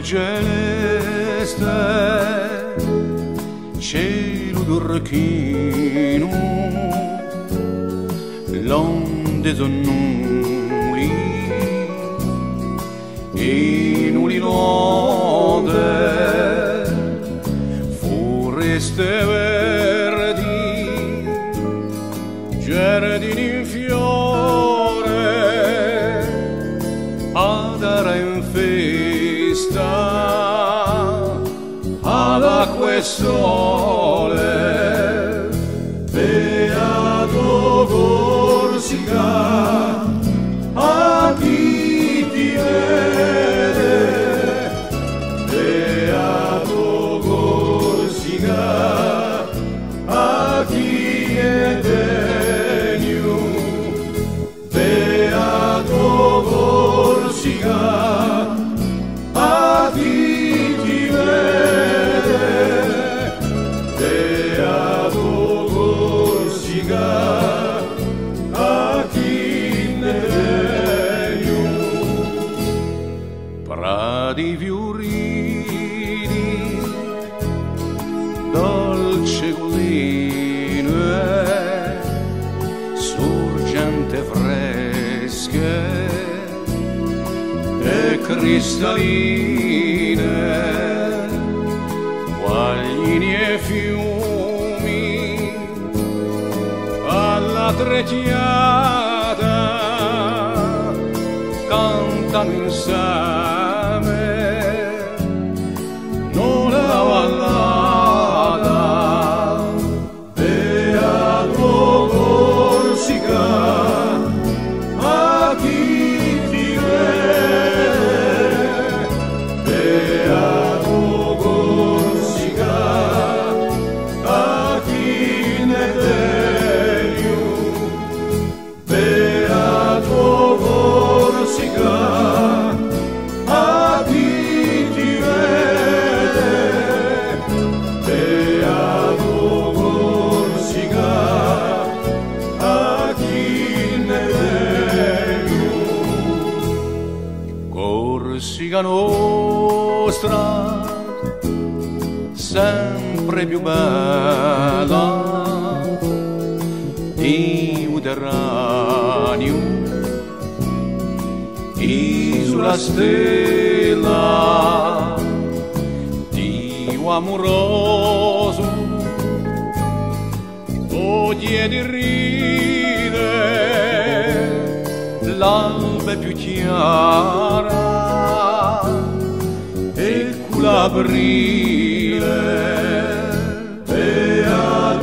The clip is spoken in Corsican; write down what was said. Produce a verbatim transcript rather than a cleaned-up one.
Celeste, celu turchinu, l'onde sò nuli, è nuli l'onde, fureste verdi, giardini in fiore, a terra in festa, ad acqua è sole, beata Corsica, a chì ti vede, beata Corsica, a chì hè degnu, beata Corsica, a chì ti vede, beata Corsica, a chì hè degnu. Prati fiuriti, dolce colline, surgenti fresche è cristalline, guaglini è fiumi, à l'altra chjata cantanu inseme una ballata. Beata Corsica, a chì ti vede, beata Corsica, a chì hè degnu, beata Corsica, a chì ti vede, beata Corsica, a chì hè degnu. Corsica nostra, sempre più bella, Mediterraniu, isula stella, Diu amurosu, oghje di ride l'alba più chjara è cù l'aprile. Beata